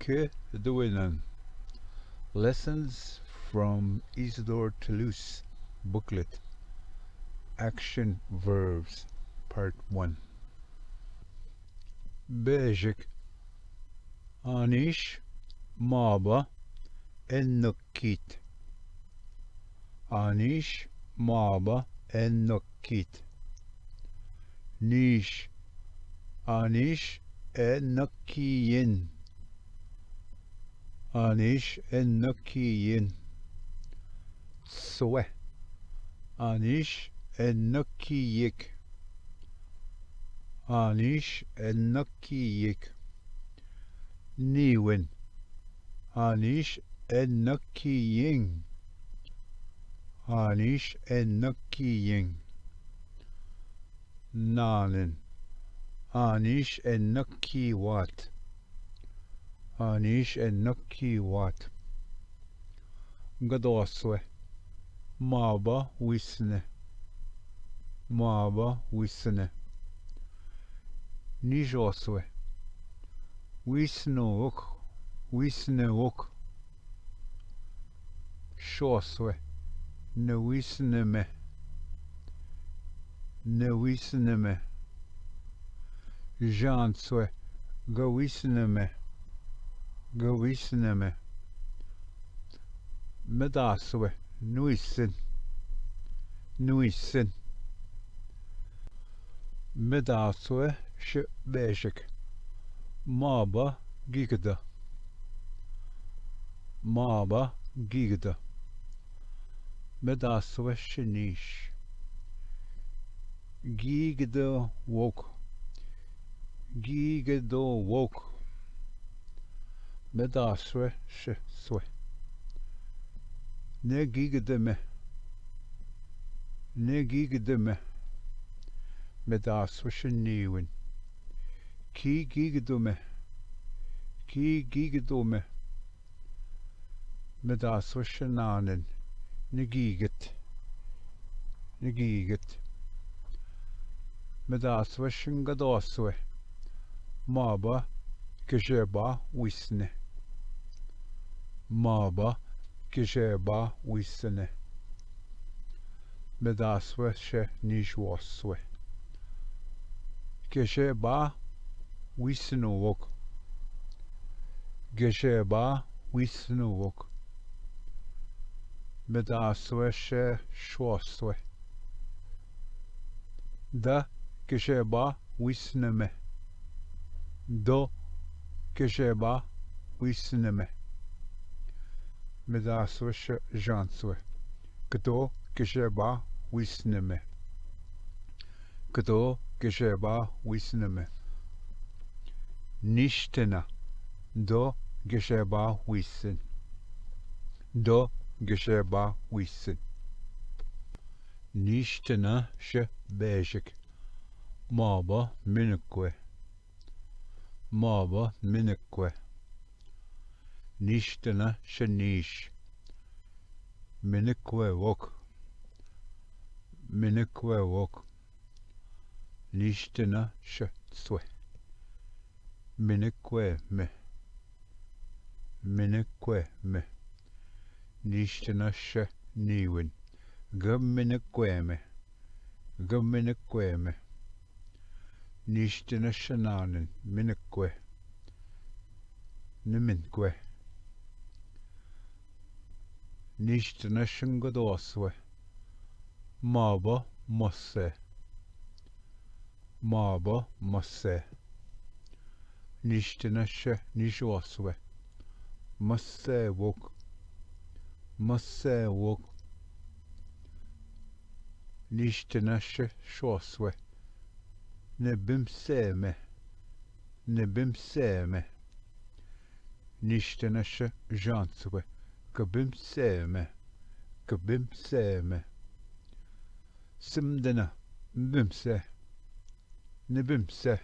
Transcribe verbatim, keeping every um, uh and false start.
Ke duinan. Lessons from Isidore Toulouse booklet. Action verbs, part one. Bejik. Anish, maba, enokit. Anish, maba, enokit. Nish. Anish, enokiyin. Anish, enokiyin. Swe. Anish, enokiyik. Anish, enokiyik. Niwin. Anish, enokiyin. Anish, enokiyin. Nanin. Anish, enokiwat. Anish, enokiwat. Gadoswe. Maba, wisne. Maba, wisne. Nijoswe. Wisnowok. Wisnewok. Shoswe. Newisneme. Newisneme. Janswe. Gawisneme. Gawisneme. Medaswe. Nwisin. Nwisin. Medaswe, sh bejik. Maba, gigda. Maba, gigda. Medaswe, sh nish. Gigda wok. Gigda wok. Medaswe, sh swe. Ne gigda me. Ne gigda me. Medaswe, sh niwin. Ki gigda me. Ki gigda me. Medaswe, sh nanin. Ne gigit. Ne gigit. Medaswe, sh gadoswe. Maba, gejeba, wisne. Maba, gejeba, wisne. Medaswe, sh nijwoswe. Gejeba, wisnowok. Gejeba, wisnowok. Medaswe, sh shoswe. Da, gejeba, wisneme. Do, gejeba, wisneme. Medaswe, sh janswe. Gdo, gejeba, wisneme. Gdo, gejeba, wisneme. Nishtena. Do, gejeba, wisin. Do, gejeba, wisin. Nishtena, sh bejik. Maba, minukwe. Maba, minukwe. Nishtena, sh nish. Minukwe wok. Minukwe wok. Nishtena, sh swe. Minukwe me. Minukwe me. Nishtena, sh niwin. Ga minukwe me. Ga minukwe me. Nishtena, sh nanin. Minukwe. Niminkwe. Nishtena, sh gadoswe. Maba, mose. Maba, mose. Nishtena, sh nijwoswe. Mose wok. Mose wok. Nishtena, sh shoswe. Ne bimse me. Ne bimse me. Nishtena, sh janswe. Ga bimse me. Ga bimse me. Simdena, bimse. Ne bimse.